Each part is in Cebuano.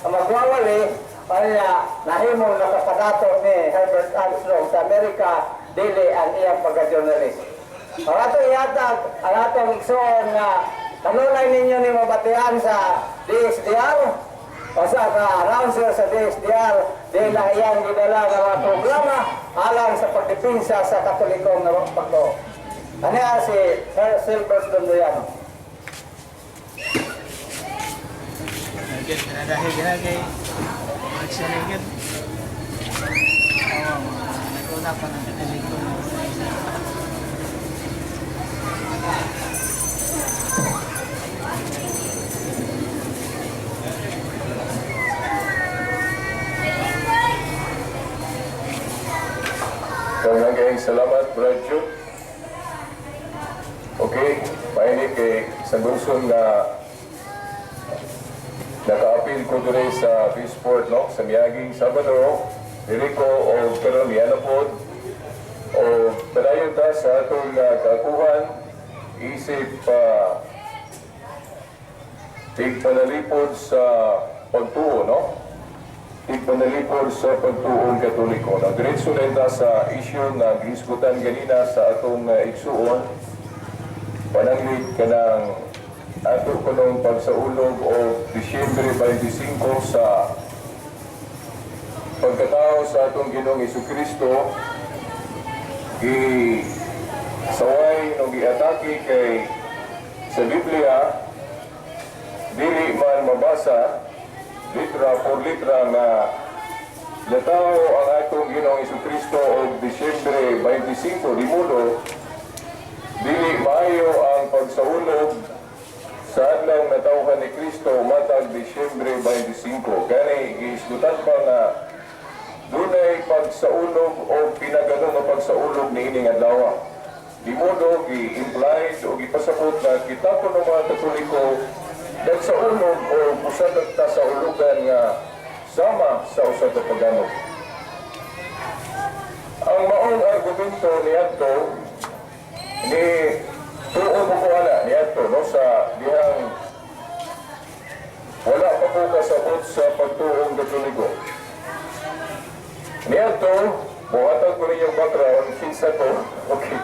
Ang magwawali, kanya nahimong nakapadato ni Herbert Armstrong sa Amerika, dili ang iyang pagka-journalist. Ang atong ihatag, ang atong igsoon nga kanunay ninyo ni mabatian sa DSDR, o sa ka-announcer sa DSDR, di na iyang gidala nga mga programa alang sa pagdepensa sa Katolikong nga pagtuo. Ano si Sir Silvers Dondoyano? Good, dahil ginagay. Magsaligid. Oo, mga nag-una pa ng Katoliko. Daghang salamat, Brad Jude. Okay, paini kay sa gusong nga nakaapil ko dire sa Fishport, no? Sa miaging Sabado, diri ko o karon niya pod o padayon ta sa atong kakuhan isip tigpanalipod sa pagtuo, no? Tigpanalipod sa pagtuong Katoliko. No? Diretso na ta sa issue nga gihisgutan ganina sa atong igsuon, pananglit kanang ato kunong pagsaulog o Disyembre 25 sa pagkatao sa atong Ginoong Kristo, gi saway no giatake kay sa Biblia dili man mabasa litra por litra nga natawo ang atong Ginoong Kristo og Disyembre 25. Di modo dili maayo ang pagsaulog sa adlaw natawhan ni Kristo matag Disyembre 25. Gani gihisgutan pa nga dunay pagsaulog o pinagano nga pagsaulog niining adlaw. Di modo gi-implied o gipasabot na kita kuno mga Katoliko nagsaulog o usa ta sa ulugan nga sama sa usa ka pagano. Ang maong argumento niadto ni tuo mo ko ana niadto, no, sa dihang wala pa ko kasabot sa pagtuong Katoliko. Niadto, buhatag ko ninyong background kinsa ko. Okay.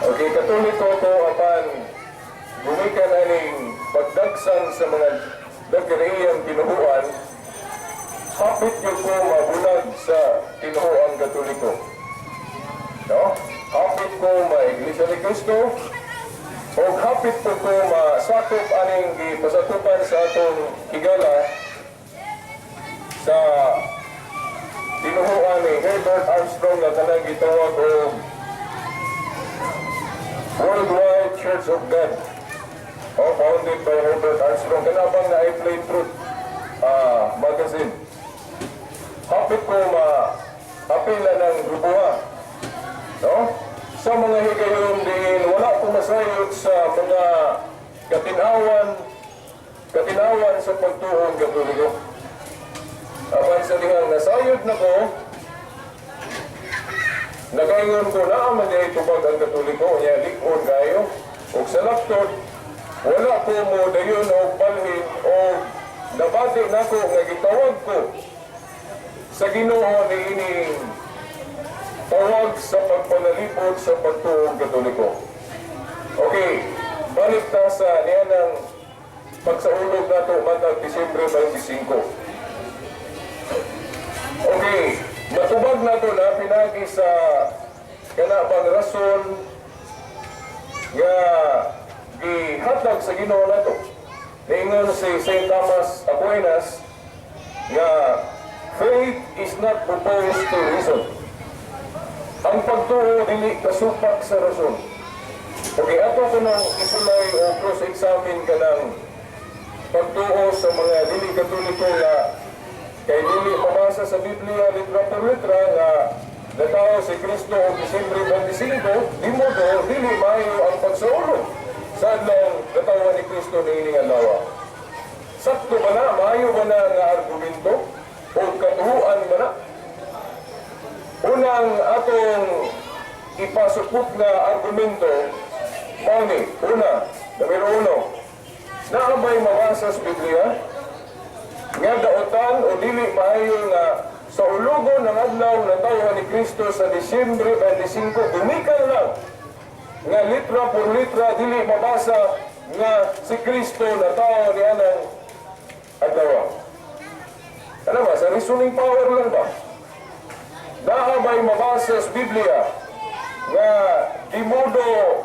Okay, Katoliko ko apan gumikan aning pagdagsan sa mga dagkaniyang tinuhuan, hapit gyud ko mabulag sa tinuhuang Katoliko. No? Hapit ko ma-Iglesia ni Cristo, o hapit po ko masakop aning gipasakupan sa atong higala sa tinuhuan ni Herbert Armstrong nga kanang gitawag og Worldwide Church of God. Oh, founded by Herbert Armstrong. Kana bang na Plain Truth magazine. Hapit ko ma apila ng grupuha. No? Sa mga higayon din, wala ko masayod sa mga katinawan katinawan sa pagtuong Katoliko. Apan sa dihang nasayod na ko, nagaingon ko na man diay tubag ang Katoliko niya, lig-on kayo. Ug sa laptop, wala ko mo dayon og balhin o nabati nako nga gitawag ko sa Ginoo niining tawag sa pagpanalipod sa pagtuong Katoliko. Okay, balik ta sa niya ng pagsaulog nato matag Disyembre 25. Okay, matubag nato na pinagi sa kana bang rason nga gihatag sa Ginoo nato. Niingon si St. Thomas Aquinas nga faith is not opposed to reason. Ang pagtuo dili kasupak sa rason. Okay, ato ko nang isulay o cross-examine ka ng pagtuo sa mga dili Katoliko nga kay dili mabasa sa Biblia litra por litra nga natao si Kristo og Disyembre 25, di modo dili maayo ang pagsaulog sa adlaw natawan ni Kristo niining adlaw. Sakto ba na? Maayo ba na nga argumento? O katuhuan ba na? Unang atong ipasupot nga argumento, mao ni, una, numero uno, naa ba'y mabasa sa Biblia Nga daotan o dili maayo nga saulugon ang adlaw natawhan ni Kristo sa Disyembre 25, gumikan lang nga litra por litra dili mabasa nga si Kristo natawo ni anang adlaw. Ano ba? Sa reasoning power lang ba? Naa ba'y mabasa sa Biblia nga gimudo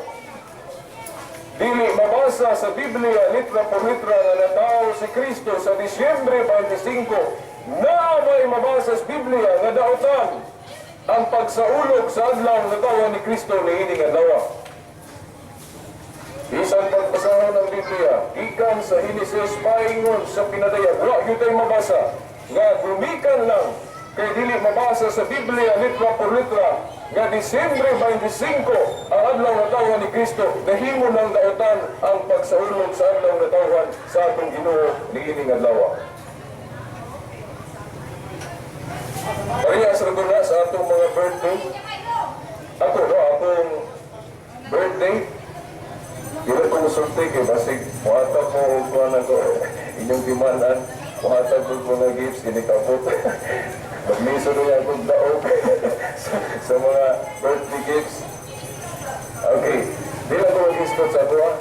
dili mabasa sa Biblia litra por litra nga natawo si Kristo sa Disyembre 25? Naa ba'y mabasa sa Biblia nga daotan ang pagsaulog sa adlaw natawo ni Kristo niining adlaw? Bisan pagbasahon ng Biblia, gikan sa Henesis paingon sa Pinadayag, wa gyud tay mabasa nga gumikan lang kay dili mabasa sa Biblia litra por litra nga Disyembre 25 ang adlaw natawhan ni Kristo, nahimo ng daotan ang pagsaulog sa adlaw natawhan sa atong Ginoo niining adlaw. Parehas ra na sa atong mga birthday. Ako, no, akong birthday, dili ko musulti kay basig muhatag mo og kuan ako inyong timanan, muhatag ko mga gifts inikabot. Magmiso na akong daog sa mga birthday gifts. Okay, di lang ko mag-isgot sa ako, ah.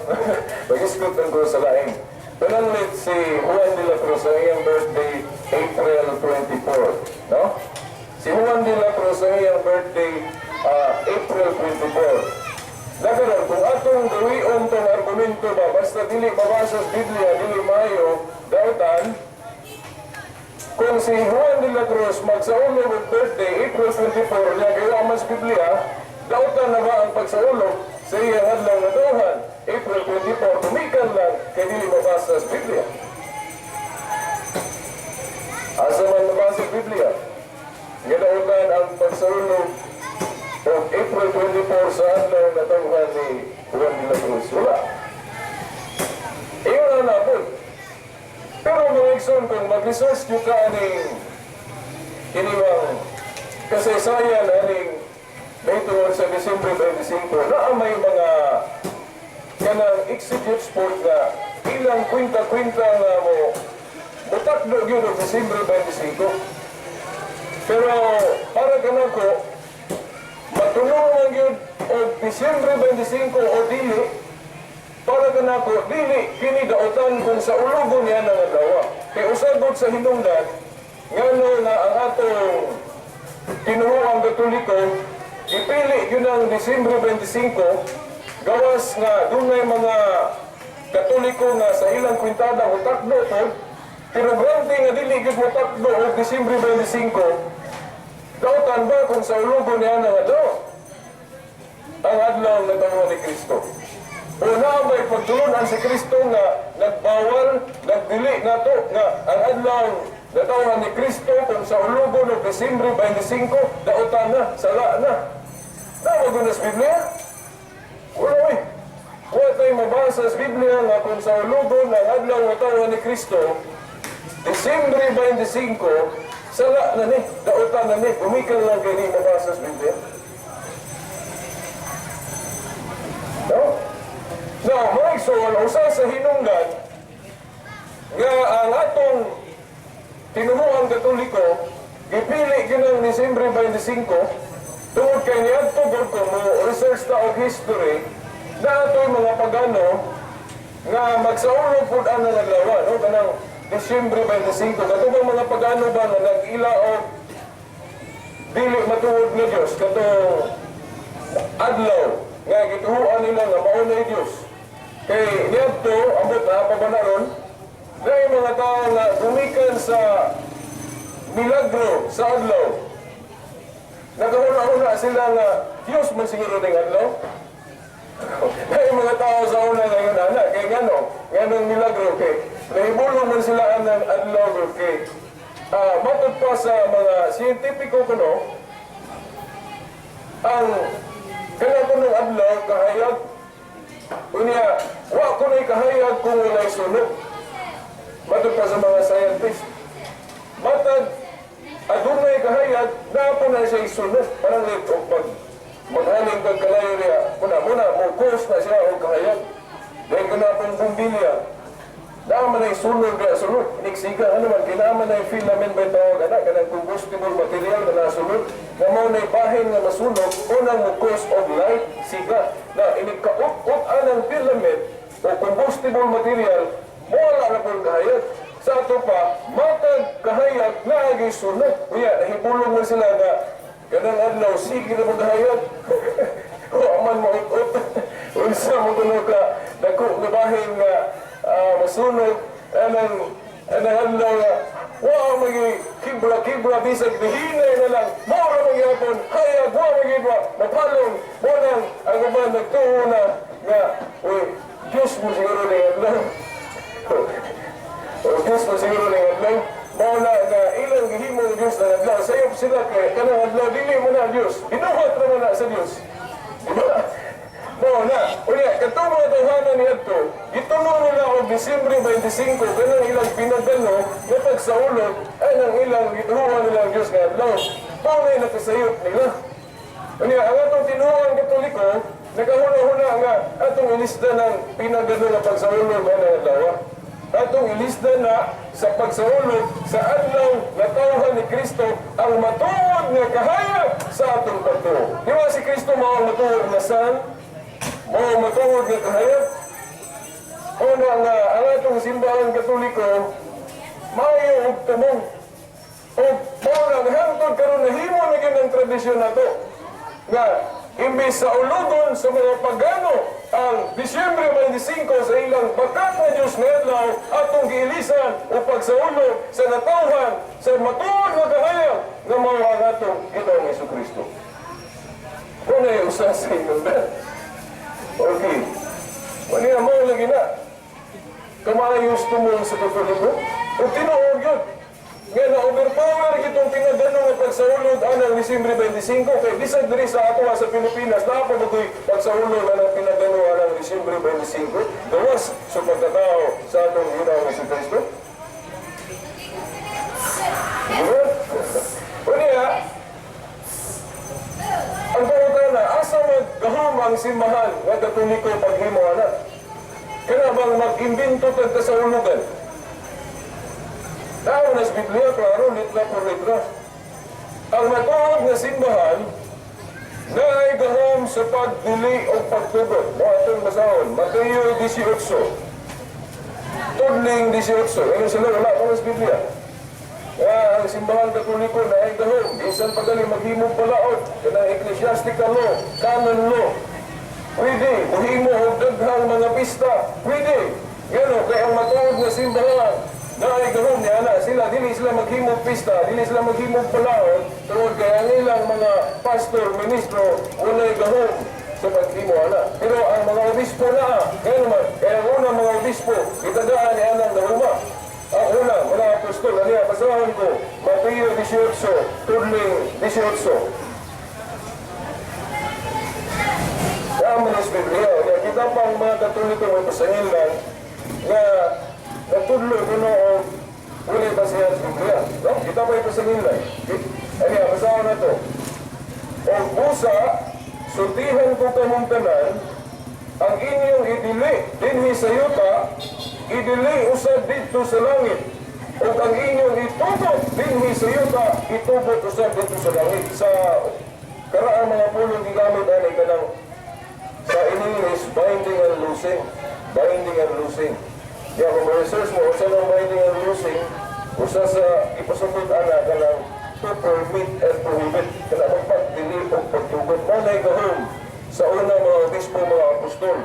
Mag-isgot lang ko sa lain. Pananglit si Juan de la Cruz ang iyang birthday April 24, no? Si Juan de la Cruz ang iyang birthday April 24. Nakaroon, kung atong gawion tong argumento ba, basta dili mabasa sa Biblia, dili maayo, dautan, kung si Juan de la Cruz magsaulog og birthday, April 24, niya kay wa man sa Biblia, dautan na ba ang pagsaulog sa iyang adlaw natawhan, April 24, tumikan lang kay dili mabasa sa Biblia? Asa man mabasa sa Biblia nga dautan ang pagsaulog og April 24 sa adlaw natawhan ni Juan de la Cruz? Wala. Iyon na po. Pero mga igsoon, kung mag-research nyo ka aning iniwang kasaysayan aning mahitungod sa Disyembre 25, naa may mga kanang execute sport nga ilang kwinta-kwinta nga mo mutakdo gyud og Disyembre 25. Pero para kanako, matulungan man gyud og Disyembre 25 o dili, para kanako dili kini daotan kung saulugon niya ng adlaw. Kay usagod sa hinungdan ngano nga ang atong tinuoang Katoliko ipili gyud ang Disyembre 25, gawas nga dunay mga Katoliko nga sa ilang kwintada mutakdo to, pero grante nga dili gyud motakdo og Disyembre 25, dautan ba kung saulugon niya ng adlaw ang adlaw natawhan ni Kristo? O naa may pagtulunan si Kristo nga nagbawal, nagdili nato nga ang adlaw natawhan ni Kristo kung saulugon og Disyembre 25, dautan na, sala na? Naa ba sa Biblia? Wala eh. Wa tay mabasa sa Biblia nga kung saulugon ang adlaw natawhan ni Kristo, Disyembre 25, sala na ni, dautan na ni, gumikan lang kay di mabasa sa Biblia. No? Now, mga igsoon, usa sa hinungdan nga ang atong tinuoang Katoliko gipili gyud ang Disyembre 25 tungod kay niadto gud ko mo research ta og history na atoy mga pagano nga magsaulog pud ang adlaw, no, kanang Disyembre 25. Kato bang mga pagano ba nga nag-ila og dili matuod nga Dios, katong adlaw nga gituoan nila nga mao na Dios? Kay niadto ambot na pa ba na ron, dahil mga tao nga gumikan sa milagro sa adlaw, nagahuna-huna sila nga Dios man siguro ning adlaw. Dahil mga tao sa una ngayon ana kay ngano nganong milagro, kay nahibulong man sila ang adlaw, kay matod pa sa mga siyentipiko kuno, ang kana kunong adlaw kahayag. Unya wa kuno'y kahayag kung walay sunog. Matod pa sa mga scientist, matag adunay kahayag, naa po na siya isunog. Parang ito pag maghaling kag kalayo niya, muna muna mo course na siya og kahayag. Dahil kana pong bumbilya, naa man ay sunog kaya sunog. Siga ano man kinaaman na yung filament ba tawag ana, kanang combustible material nga nasulod nga mao na bahin nga masunog unang mo cause of light siga na inig kaut-ut anang filament o combustible material, wala na pong kahayag. Sa ato pa matag kahayag naagi sunog. Unya nahibulong man sila nga kanang adlaw sige na pong kahayag, wa man maut-ut. Unsa mo kuno ka dako nga bahin nga masunog anang adlaw nga wa magi kibra kibra, bisag dihinay na lang, mao ra magyapon hayag, wa magidwa mapalong. Mo nang ang uban nagtuo na nga, uy, Diyos mo siguro ni adlaw o Diyos mo siguro ni adlaw. Mao na nga ilang gihimo ng Diyos na adlaw. Sayop sila kay kanang adlaw dili mo na Diyos, binuhat ra mo na sa Diyos, di ba? Mao na, unya, katong mga tawhana ni Adto, gitulo nila og Disyembre 25, kanang ilang pinagano, nga pagsaulog, ay nang ilang gituruan nila ang Diyos nga adlaw. Mao na yung nakasayop nila. Unya, ang atong tinuoang Katoliko, nakahuna-huna nga atong ilista ng pinagano nga pagsaulog nga adlaw. Atong ilista na sa pagsaulog sa adlaw na tawhan ni Kristo ang matuod nga kahayag sa atong pagtuo. Di ba si Kristo mao ang matuod na sun? Mao matuod nga kahayag? Una nga, ang atong Simbahan Katoliko, maayo og tumong. O mao na nga hangtod karon nahimo na gyud ang tradisyon nato nga imbes sa ulugon sa mga pagano ang Disyembre 25 sa ilang bakat na Diyos nga adlaw, atong giilisan o pagsaulog sa natawhan sa matuod nga kahayag nga mao ang atong Ginoong Kristo. Kung ay usa sa ingon. Okay. Wala mo lagi na. Kamaayos tumong sa Katoliko. O tinuod yun. Nga na overpower gitong pinagano nga pagsaulog anang Disyembre 25 kay bisag diri sa ato sa Pilipinas naa pa bagoy pagsaulog anang pinagano anang Disyembre 25 gawas sa pagkatao sa atong Ginoong Kristo. Diba? Unya, ang pangutana, asa maggahom ang Simbahan nga Katoliko paghimo ana? Kana bang mag-imbento tag kasaulugan? Tao na sa Biblia, klaro, litra por litra. Ang matuod nga simbahan na ay gahom sa pagdili o pagtugot. Mo atong basahon, Mateo 18. Tudling 18. Ngayon sila, wala pa sa Biblia. Nga ang Simbahan Katoliko na ay gahom, bisan pagali maghimong palaod, kanang ecclesiastical law, canon law. Pwede, muhimo og daghang mga pista. Pwede. Ngano, kay ang matuod nga simbahan na ay gahom niya na sila, dili sila maghimong pista, dili sila maghimong palaod, tungod kay ang ilang mga pastor, ministro, walay gahom sa paghimo ana. Pero ang mga obispo na, ngano man, kaya ang unang mga obispo, itagaan niya ang gahuma. Ang una, mga apostol, ano yan, basahan ko, Mateo 18, tudling 18. Tama sa Biblia, kaya kita pang mga Katoliko may pasangil lang, nga nagtudlo kuno o wala ba siya sa Biblia. No? Kita pa ipasangil lang. Ano yan, basahan na to. O busa, sultihan ko kamong tanan, ang inyong idili dinhi sa yuta, idili usab didto sa langit. O ang inyong itugot dinhi sa yuta, itugot usab didto sa langit. Sa karaang mga pulong gigamit ani kanang sa in English, binding and loosing. Binding and loosing. Kaya kung ma-research mo, usa ng binding and loosing, usa sa ipasukot ana kanang to permit and prohibit. Kana magpagdili o pagtugot. Mao na gahom sa una mga obispo, mga apostol.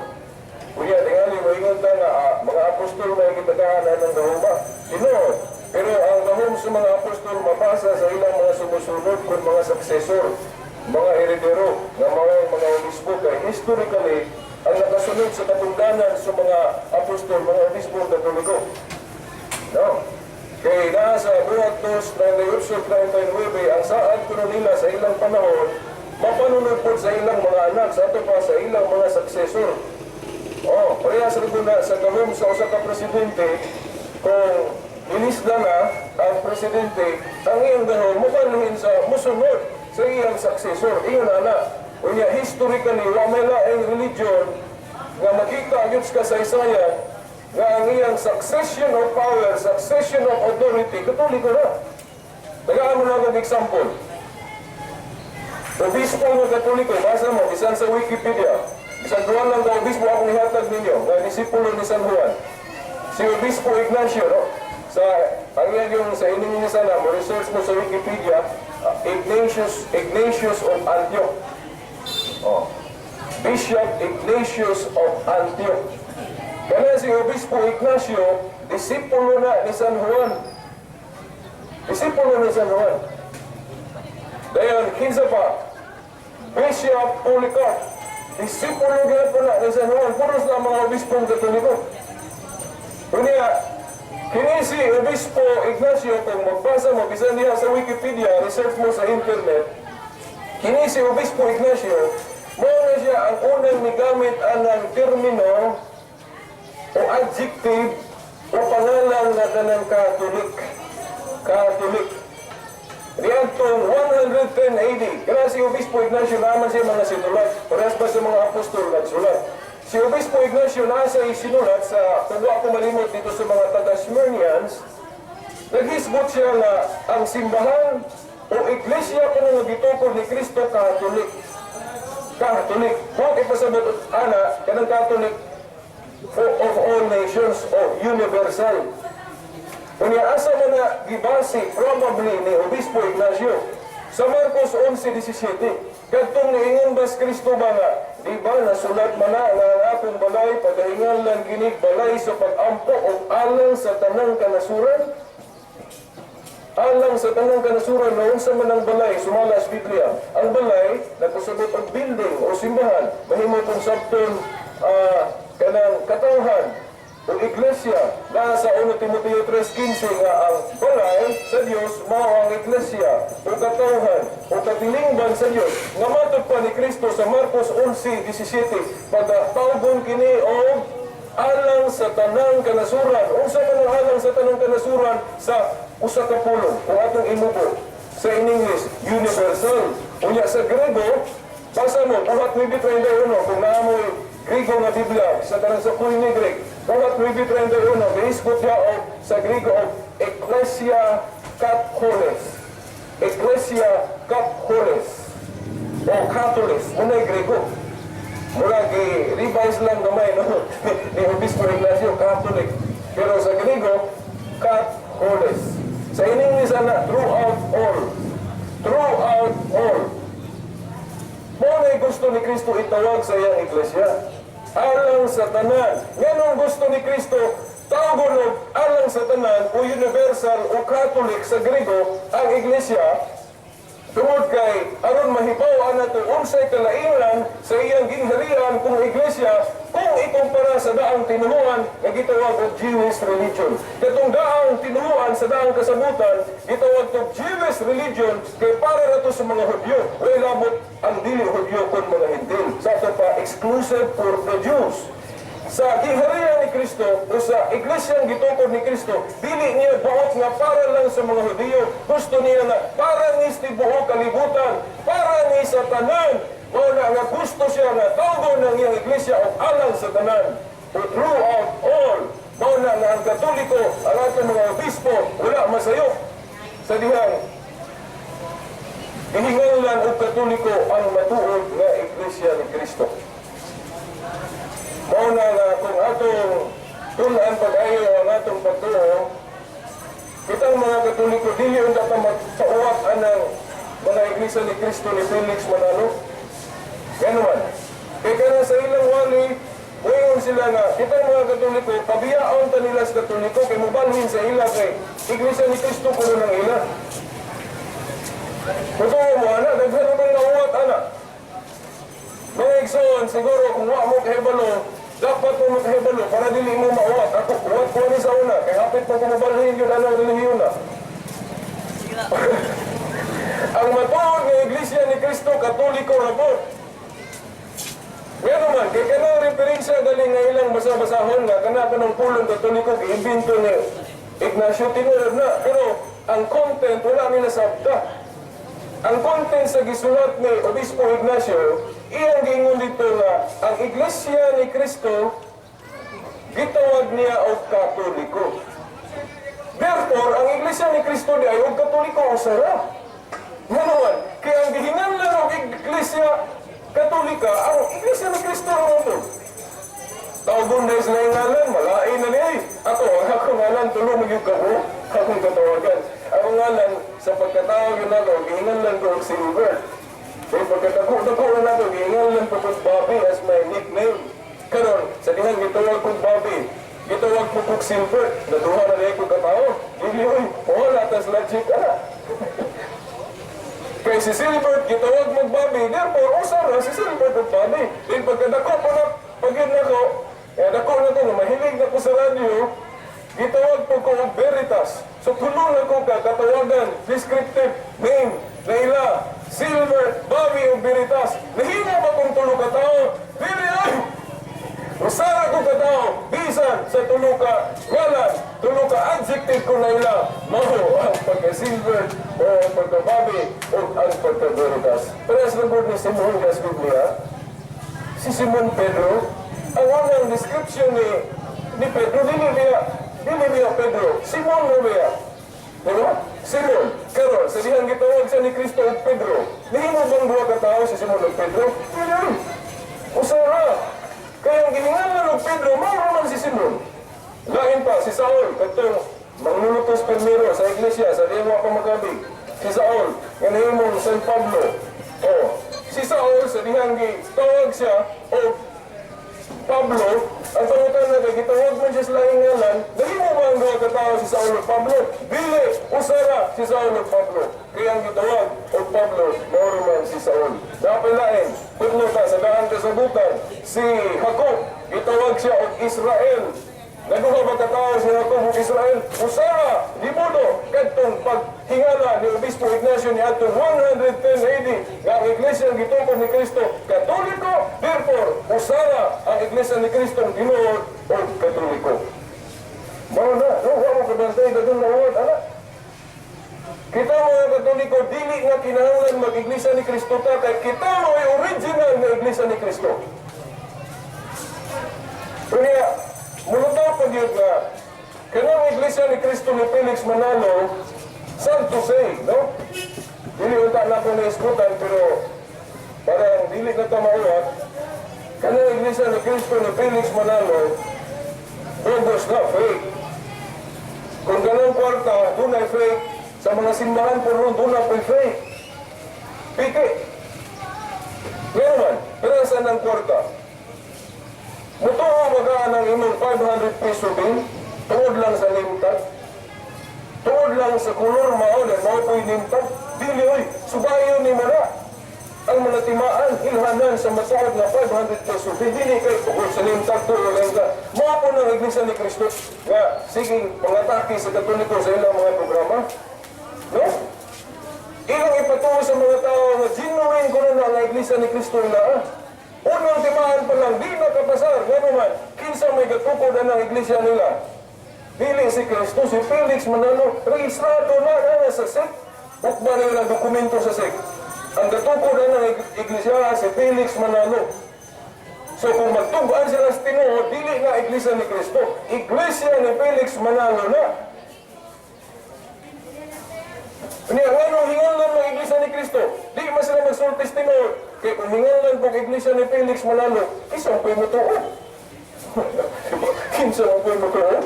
Kuya, tingali mo ingon ta nga mga apostol may gitagaan ng gahoma. Tinuod. Pero ang gahom sa mga apostol mabasa sa ilang mga sumusunod kung mga successor, mga heredero nga mga obispo kay historically ang nakasunod sa katungdanan sa mga apostol, mga obispo Katoliko. No? Kay naa sa Buhat 2, 98, 39, ang saad kuno nila sa ilang panahon, mapanunod po sa ilang mga anak, sa ato pa sa ilang mga successor. Oh, parehas rin na sa gahom sa usa ka presidente, kung inisda na ang presidente, ang iyang gahom mubalhin sa musunod sa iyang successor. Iyon na na. Unya, historically, wa may laing religion nga makita gyud sa kasaysayan nga ang iyang succession of power, succession of authority, Katoliko na. Tagaan mo na akong example. Obispo nga Katoliko, basa mo, bisan sa Wikipedia, bisan duha lang ka obispo akong ihatag ninyo, nga disipulo ni San Juan. Si Obispo Ignacio, no? Sa, ang yan yung sa inyong niya sana, mo research mo sa Wikipedia, Ignatius, Ignatius of Antioch. Oh. Bishop Ignatius of Antioch. Kaya si Obispo Ignacio, disipulo na ni San Juan. Disipulo ni San Juan. Dayon, kinsa pa? Bishop Polycarp. Disipulo gyapon na ni San Juan. Puros na ang mga obispong Katoliko. Unya, kini si Obispo Ignacio, kung magbasa mo, bisan diha sa Wikipedia, research mo sa internet, kini si Obispo Ignacio, mao na siya ang unang migamit anang termino o adjective o pangalan nga kanang Catholic. Catholic. Riadtong 110 AD, kaya si Obispo Ignacio naman siya mga sinulat, parehas ba sa mga apostol nagsulat. Si Obispo Ignacio nasa isinulat sa, kung wa ko malimot, dito sa mga taga-Smyrnians, naghisgot siya nga ang simbahan o iglesia kuno nga gitukod ni Kristo, Catholic. Catholic. Kung ipasabot ana, kanang Catholic for of all nations o universal. Unya, asa man na gibase probably ni Obispo Ignacio? Sa Marcos 11:17. Kadtong niingon bas Kristo ba nga, "Di ba nasulat man na nga ang akong balay pagahinganlan kinig balay sa pag-ampo og alang sa tanang kanasuran?" Alang sa tanang kanasuran, na unsa man ang balay sumala sa Biblia? Ang balay nagpasabot og building o simbahan, mahimo kung sabton kanang katawhan o iglesia na sa 1 Timoteo 3:15 nga ang balay sa Dios mao ang iglesia o katawhan o katilingban sa Dios nga matod pa ni Kristo sa Marcos 11:17 pagatawgon kini og alang sa tanang kanasuran. Unsa man ang alang sa tanang kanasuran sa usa ka pulong kung atong imubo sa in English? Universal. Unya sa Grego, basa mo Buhat 9:31 kung naa moy Grigo nga Biblia sa kanang sa Koine Greek. Buhat 9:31, gihisgot niya og sa Grigo og ecclesia katholes. Ecclesia katholes o Catholis, munay Grigo. Mura gi revise lang gamay, no, ni Obispo Ignacio, Catholic. Pero sa Grigo, katholes. Sa in English ana, throughout all. Throughout all. Mao na gusto ni Kristo itawag sa iyang iglesia. Alang sa tanan. Nganong gusto ni Kristo tawgon og alang sa tanan o universal o Catholic sa Grigo ang iglesia? Tungod kay aron mahibaw-an nato unsay kalainan sa iyang gingharian kung iglesia kung ikumpara sa daang tinuhuan nga gitawag og Jewish religion. Katong daang tinuhuan sa daang kasabutan gitawag og Jewish religion kay para ra to sa mga Hudyo. Way labot ang dili Hudyo kon mga Hentil. Sa ato pa, exclusive for the Jews. Sa gingharian ni Kristo o sa iglesyang gitukod ni Kristo, dili niya buot nga para lang sa mga Hudiyo. Gusto niya nga para ni sa tibuok kalibutan, para ni sa tanan. Mao na nga gusto siya nga tawgon ng iyang iglesia og alang sa tanan. O throughout all. Mao na nga ang Katoliko, ang atong mga obispo, wala masayop sa dihang gihinganlan og Katoliko ang matuod nga iglesia ni Kristo. Mao na nga kung atong tun-an pag-ayo ang atong pagtuo, kitang mga Katoliko dili unta ta magpauwat anang mga Iglesia ni Cristo ni Felix Manalo. Gano'n man. Kay kana sa ilang wali, muingon sila nga, kitang mga Katoliko, pabiyaon ta nila sa Katoliko, kay mubalhin sa ila kay Iglesia ni Cristo kuno ng ila. Totoo mo, ana, daghan naman nauwat, ana. Mga igsoon, siguro kung wa mo kahibalo, dapat mo makahibalo para dili mo mauwat. Ako, uwat ko ni sa una, kay hapit pa ko mabalhin yun anang relihiyon na. Ang matuod nga Iglesia ni Cristo, Katoliko ra po. Nga naman, kay kanang referensya galing nga ilang basa-basahon nga kana pa ng pulong Katoliko giimbento ni Ignacio, tinuod na. Pero ang content wala nila sabta. Ang content sa gisulat ni Obispo Ignacio, iyang giingon dito nga ang Iglesia ni Cristo Gitawag niya og Katoliko. Therefore, ang Iglesia ni Cristo diay og Katoliko usa ra. Ngano man, kaya ang gihinganlan og Iglesia Katolika, ang Iglesia ni Cristo ra to. Tawagon na sila yung ngalan, malain na niya eh. Ako, ang akong ngalan, tulo mo yung kabo, akong katawagan. Ang ngalan, sa pagkatawag yun ako, gihinganlan ko og Silver. Kaya pagkatako-dako na nako, gihinganlan ko kong Bobby as my nickname. Karon, sa dihang gitawag kong Bobby, gitawag ko kong Silver, naduha na niya ko katao. Dili oy, wala tas logic ana. Kay si Silver, gitawag mag Bobby, therefore, usa ra si Silver ug Bobby. Then pagkadako pa na, pag yun nako, eh, dako na ko, nga mahilig na ko sa radyo, gitawag po ko og Veritas. So tulo na ko ka katawagan, descriptive name, na ila, Silver, Bobby ug Veritas. Nahimo ba kung tulo ka tao? Dili ay! Usa ra ko ka tao, bisan sa tulo ka ngalan, tulo ka adjective ko na ila, mao ang pagka-Silver o ang pagka-Bobby o ang pagka-Veritas. Parehas lang po ni Simon sa Biblia. Si Simon Pedro, ang unang description ni Pedro, dili niya Pedro, Simon na niya. Di ba? Simon, karon sa dihang gitawag siya ni Kristo og Pedro. Nahimo bang duha ka tawo si Simon ug Pedro? Dili. Usa ra. Kaya ang gihinganlan og Pedro, mao ra man si Simon. Lain pa, si Saul, katong manglulutos primero sa iglesia, sa dihang wa pa makabig. Si Saul, nga nahimong San Pablo. Oh, si Saul, sa dihang gitawag siya og Pablo, ang pangutana kay gitawag man siya sa lahing ngalan, nahimo ba ang duha ka tawo si Saul ug Pablo? Dili, usa ra si Saul ug Pablo. Kaya ang gitawag og Pablo, mao ra man si Saul. Napay lain, putlo ta sa daan kasabutan, si Jacob, gitawag siya og Israel. Naduha ba ka tawo si Jacob ug Israel? Usa ra, di modo, kadtong paghingala ni Obispo Ignacio ni adtong 110 AD nga ang Iglesia ang gitukod ni Kristo Katoliko, therefore usa ra ang Iglesia ni Kristo ang tinuod og Katoliko. Mao na, no, wa mo kabantay daghang nawad ana. Kita mga Katoliko, dili nga kinahanglan mag-Iglesia ni Kristo ta kay kita mo ay original nga Iglesia ni Kristo. Kaya, mulutaw pa gyud nga kanang Iglesia ni Kristo ni Felix Manalo, sad to say, no? Dili unta na ko naisgutan, pero parang dili na ta mauwat. Kanang Iglesia ni Kristo ni Felix Manalo, bogus na, fake. Kung ganang kwarta, dunay fake. Sa mga simbahan po ron, doon na po'y fake. Piki. Ngayon man, pero saan ang kwarta? Mutuo ba ang imong 500 peso bill? Tungod lang sa name tag? Tungod lang sa kolor mao na mao po'y name tag? Dili oy, subayon ni mo na. Ang mga timaan, ilhanan sa matuod nga 500 peso bill, dili kay tungod sa name tag tuo lang ka. Mao po ng Iglesia ni Cristo nga sige pangatake sa Katoliko sa ilang mga programa. No? Ilang ipatuo sa mga tao nga genuine ko na ang Iglesia ni Cristo ila. Unang timaan pa lang, di nakapasar. Nga naman, kinsa may gatukod na ng iglesia nila? Dili si Kristo, si Felix Manalo, registrado na na sa SEC. Bukba nila ang dokumento sa SEC. Ang gatukod na ng iglesia si Felix Manalo. So kung magtug-an sila sa tinuod, dili na Iglesia ni Kristo. Iglesia ni Felix Manalo na. Niya, ngano hinganlan ng Iglesia ni Kristo? Di man sila magsulti sa tinuod. Kaya kung hinganlan pong Iglesia ni Felix Manalo, isang po'y mutuo. Kinsa mo po'y mutuo?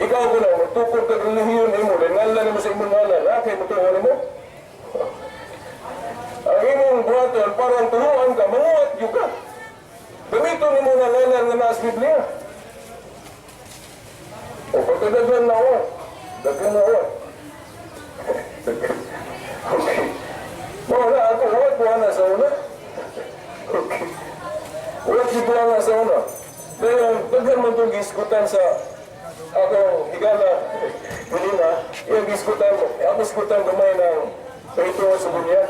Ikaw ko na, magtukod kag relihiyon imo, dahil ngalan mo sa imong ngalan, ha? Kay mutuo nimo? Ang imong buhaton, parang turuan ka, manguwat yun ka. Gamiton nimo nga ngalan nga naa sa Biblia. O pagkadaghan na ako, daghan na ako. Okay. Wala ako, wala ko na sa una. Okay. Wala ko na sa una. Pero daghan man itong gisgutan sa akong higala, Melina, yung gisgutan, ako isgutan gamay ng pahitungo sa bunyag.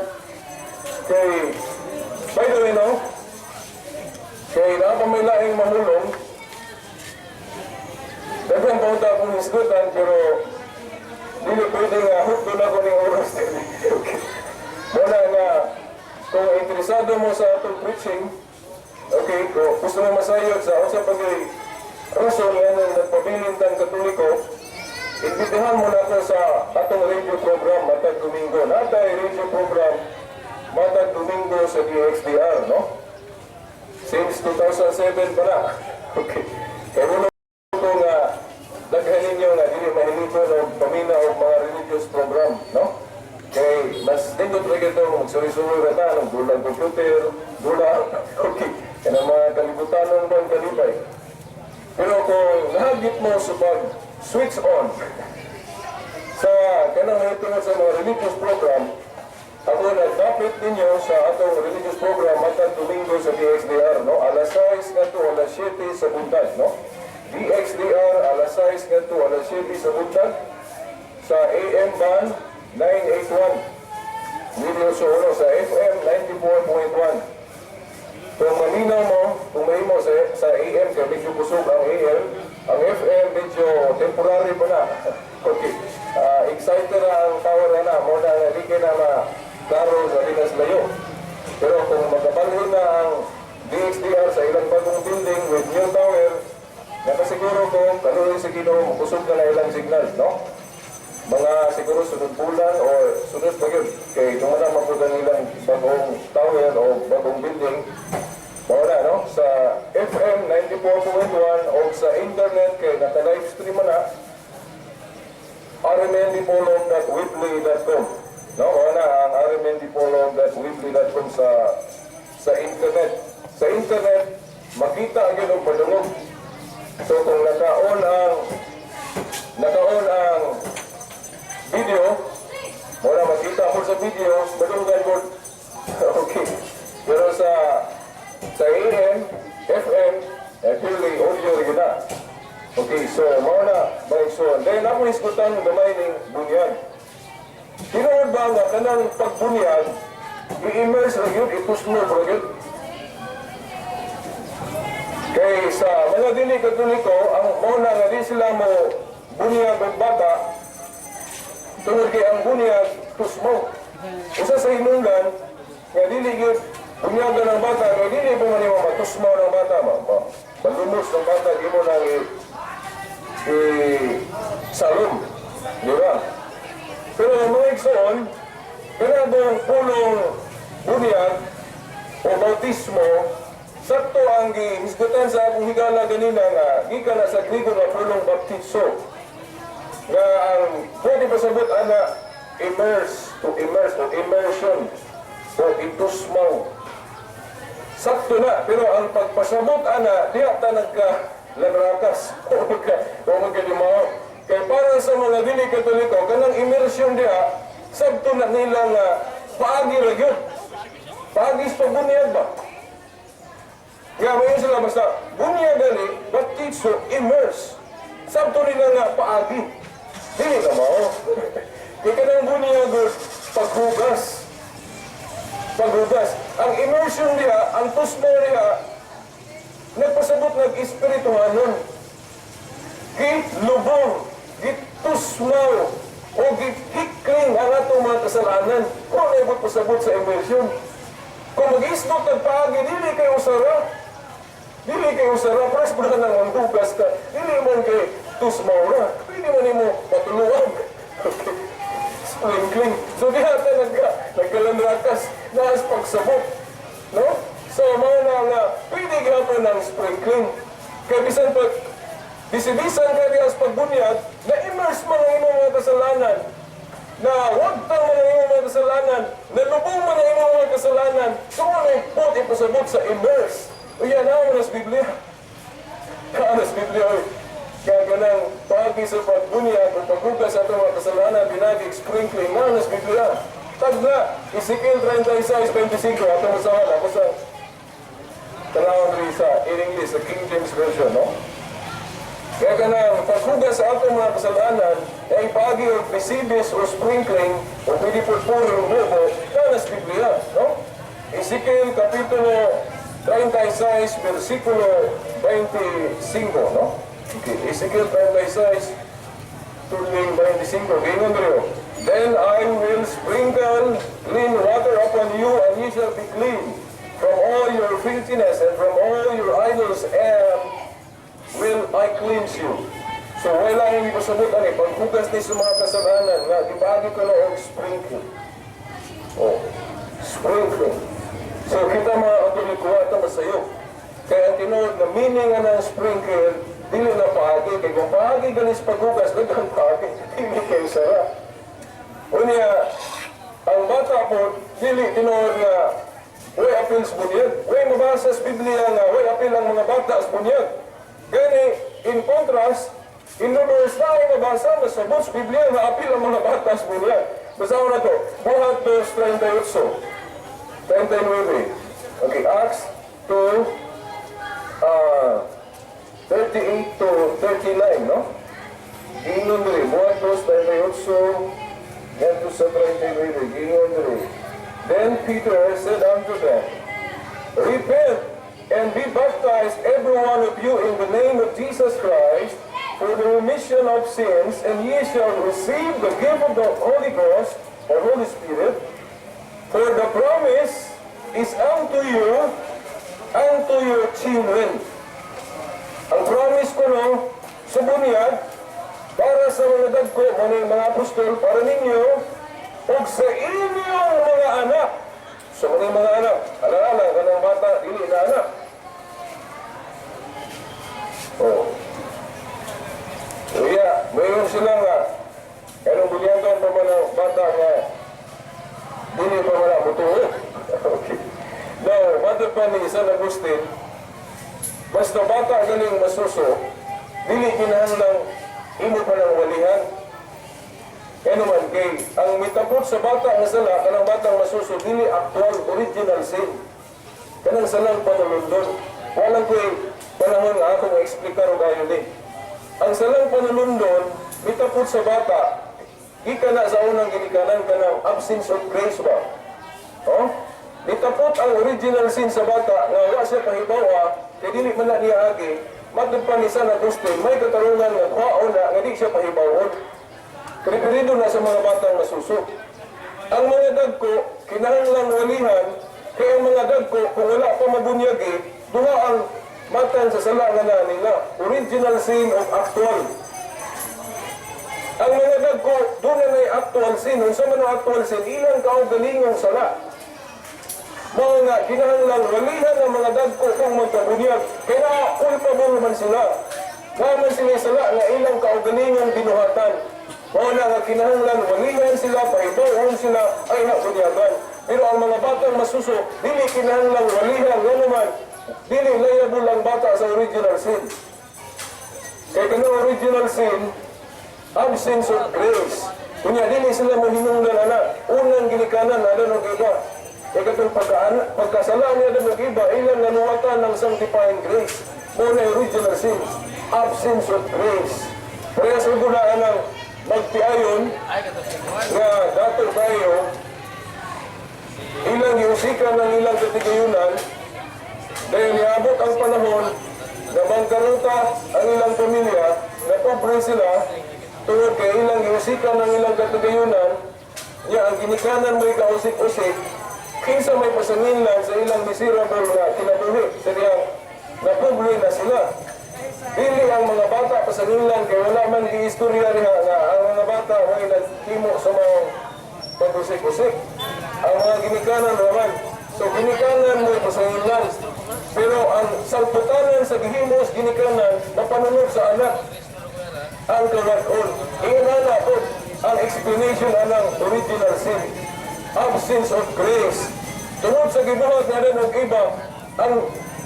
Kay, by the way, no? Kay naa pa may laing mamulong, daghan pa unta akong isgutan, pero dili pwede nga hukto na ko ning oras. Okay. Muna nga, kung interesado mo sa atong preaching, okay, kung gusto mo masayod sa unsa pag rason nga nung nagpabilin tang Katoliko, imbitahan mo na ako sa atong radio program matag Domingo. Natay radio program matag Domingo sa DXDR, no? Since 2007 pa na. Okay. Kaya ko nga daghan ninyo nga dili mahiligon og pamina og mga religious program, no? Kay mas nindot ra gyud tong magsuri-suri ra ta ng dulang computer, dula, okay. Kanang mga kalibutanon bang kalipay. Pero kung nahagit mo sa pag switch on sa kanang tungod sa mga religious program, ako nagdapit ninyo sa atong religious program matag Domingo sa DXDR, no? Alas 6 ngadto alas 7 sa buntag, no? DXDR, alas 6 ngadto alas 7 sa buntag sa AM band 981. Video sa sa FM 94.1. Kung maminaw mo, kung mahimo sa AM, kay medyo kusog ang AM, ang FM medyo temporary pa na. Okay. Excited na ang power na na, mo na di na ma klaro sa linas layo. Pero kung makabalhin na ang DXDR sa ilang bagong building with new tower, nakasiguro ko, kaluoy sa Ginoo, makusog na na ilang signal, no? Mga siguro sunod bulan or sunod pa yun. Kay kung wala man po ang ilang bagong tower o bagong building, mao na, no? Sa FM 94.1 o sa internet kay naka-live stream na, rmndpolong.weebly.com. No, mao na ang rmndpolong.weebly.com sa internet. Sa internet, makita gyud ang padungog. So kung naka-on ang video, mao na makita mo sa video, madunggan mo. Okay. Pero sa AM, FM, eh, purely audio rin na. Okay, so mao na, by so, then ako isgutan gamay ning bunyag. Tinuod ba nga kanang pagbunyag, i-immerse ra gyud, ituslo ra gyud? Kay sa mga dili Katoliko, ang mao na nga di sila mo bunyag og bata, tungod kay ang bunyag tusmo. Usa sa hinungdan nga dili gyud bunyagan ng bata kay dili po man nimo matusmo ng bata ma. Malumos ng bata di mo nang i salom. Di ba? Pero ang mga igsoon, kanang pulong bunyag o bautismo, sakto ang gihisgutan sa akong higala ganina nga gikan na sa Grigo nga pulong baptizo nga ang pwede pasabot ana immerse, to immerse o immersion o itusmaw. Sakto na, pero ang pagpasabot ana diha ta nagka lanrakas o magka dimao. Kay para sa mga dili Katoliko, kanang immersion diha sabto na nila nga paagi ra gyud, paagi sa pagbuniyag ba. Nga mayon sila basta bunyag gali, baptizo, immerse. Sabto nila nga paagi. Dili na mao. Kay kanang bunyag paghugas. Paghugas. Ang immersion diha, ang tusmo diha, nagpasabot nag-espirituhanon. Gilubong, gitusmaw, o gihikling ang atong mga kasalanan. Kung ano ibot pasabot sa immersion. Kung mag-isgot nagpaagi, dili kay usara. Dili kay usara, pres mo na nang hugas ka. Dili man kay tusmaw ra. Dili man nimo patuluan. Okay. Sprinkling. So diha ta nagkalanrakas naas pagsabot. No? So mao na nga pwede gyapon ang sprinkling. Kay bisan pag bisibisan ka diha sa pagbunyag, na-immerse man ang imong mga kasalanan. Na wag man ang imong mga kasalanan, nalubong man ang imong mga kasalanan. So ano yung put ipasabot sa immerse? O yan ang sa Biblia. Sa Biblia, oy. Kaya ganang paagi sa pagbunyag o paghugas sa atong mga kasalanan, binagi sprinkling na sa Biblia. Tagna, Ezekiel 36:25, atong usahan, ako sa tanawang rin sa in English, sa King James Version, no? Kaya kanang paghugas sa atong mga kasalanan ay paagi og bisibis o sprinkling o pwede po puro bubo na sa Biblia, no? Ezekiel kapitulo 36 versikulo 25, no? Okay, Ezekiel 36 tuling 25, gayon rin. "Then I will sprinkle clean water upon you, and ye shall be clean from all your filthiness and from all your idols, and will I cleanse you." So wala yung ipasabot ani paghugas ni sa mga kasalanan nga gipaagi ko na og sprinkle. Oh, sprinkling. So kita, mga Katoliko, ata masayo. Kaya ang tinuod na meaning nga ng sprinkle, dili na paagi. Kay kung paagi ganis paghugas, daghang paagi. Dili kayo sara. Unya, ang bata po, dili tinuod nga way apil sa bunyag. Way mabasa sa Biblia nga way apil ang mga bata sa bunyag. Gani, in contrast, in Numbers na ay mabasa, masabot sa Biblia nga apil ang mga bata sa bunyag. Basahon na to, Buhat 2:38. 39. Okay, Acts 2, 38 to 39, no? Giingon diri, Buhat 2:38, ngadto sa 39, giingon diri. "Then Peter said unto them, 'Repent and be baptized, every one of you, in the name of Jesus Christ for the remission of sins, and ye shall receive the gift of the Holy Ghost,'" or Holy Spirit, "for the promise is unto you, unto your children." Ang promise ko, no, sa bunyag, para sa mga dagko, mga apostol, para ninyo, ug sa inyong mga anak. So, mga mga anak, alaala, kanang bata, dili na anak. Oh. Kaya, mayroon sila nga, kanong bunyagan pa man ang bata nga, dili pa man ang butuo. Okay. Now, matod pa ni San Agustin, basta bata galing masuso, dili kinahanglang imo pa ng walihan. Kaya naman, kay ang mitapot sa bata nga sala, kanang batang masuso, dili actual, original sin. Kanang salang panulundon. Walang ko'y panahon nga akong eksplikar og ayo ni. Ang salang panulundon, mitapot sa bata, gikan na sa unang ginikanan, kanang absence of grace ba? Oh? Nitapot ang original sin sa bata nga wa siya pahibawa kay dili man na niya agi. Matod pa ni San Agustin, may katarungan nga kuhaon na nga di siya pahibawon. Preferido na sa mga batang masuso. Ang mga dagko, kinahanglang walihan, kay ang mga dagko, kung wala pa mabunyagi, duha ang matan sa sala nga na nila. Original sin of actual. Ang mga dagko, doon na may actual sin. Unsa man ang actual sin, ilang kaugalingong sala. Mao nga, kinahanglang walihan ang mga dagko kung magkabunyag. Kaya culpable man sila. Wa man sila sala nga ilang kaugalingong binuhatan. Mao na nga kinahanglan walihan sila, pahibawon sila, ay na bunyagan. Pero ang mga batang masuso, dili kinahanglang walihan, nga naman, dili liable ang bata sa original sin. Kay kanang original sin, absence of grace. Kunya dili sila mohinungdan ana. Unang ginikanan Adan ug Eva. Kay katong pagkasala ni Adan ug Eva, ilang nanuwatan ng sanctifying grace. Mao na original sin, absence of grace. Parehas og guna anang magtiayon Ay, kato si Juan. Nga dato tayo ilang giusikan ng ilang katigayunan, dahil niabot ang panahon na bangkaruta ang ilang pamilya, na pobre sila tungod kay ilang giusikan ng ilang katigayunan niya. Ang ginikanan mo'y kausik-usik, kinsa may pasanginlan sa ilang miserable nga kinabuhi sa diyang na pobre na sila? Dili ang mga bata pasanginlan kay wala man giistorya niya nga ang mga bata may nagtimo sa mga pag-usik-usik. Ang mga ginikanan naman. So ginikanan mo pasanginlan. Pero ang salputanan sa gihimos ginikanan mapanunod sa anak ang kawad-on. Ingon na po ang explanation anang original sin. Absence of grace. Tungod sa gibuhat nga Adan og Eva, ang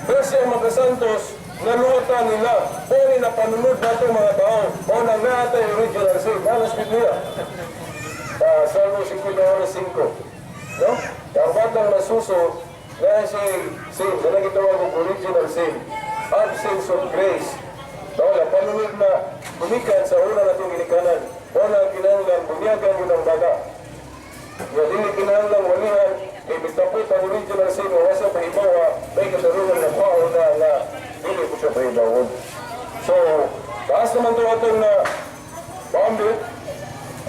grasya makasantos naluwatan nila. O ni napanunod nato mga tao. O na naatay original sin. Ano sa Biblia? Salmo 55. No? Ang batang masuso, na si sin, na gitawag og original sin. Absence of grace. No, napanunod na gumikan sa una natong ginikanan. O na kinahanglan bunyagan yun ang bata. Nga dili kinahanglan walihan, kay mitapot ang original sin o wasa pahibawa, may katarungan na kwao na nga dili ko siya pahibawon. So, taas naman to atong na paambit.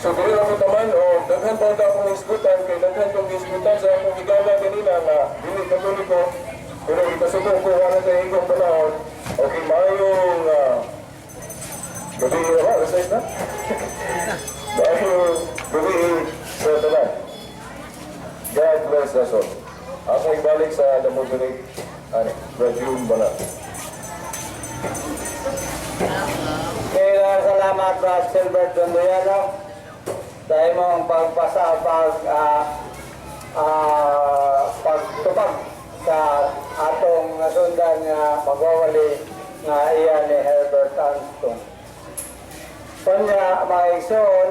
So, dili lang ko taman, o daghan pa ta akong isgutan, kay daghan tong isgutan sa akong higala ganina nga dili Katoliko, pero ipasugo ko wala sa igong panahon. Okay, maayong gabi na ba? Alas 6 na? Maayong gabi sa tanan. God bless us all. Ako ibalik sa The Moderate, ano, Brad June Banat. Kaya salamat, Brad Silbert Dondoyano, sa imong pagpasa pagtupag sa atong nasundan nga magwawali nga iya ni Herbert Armstrong. Kunya, mga igsoon,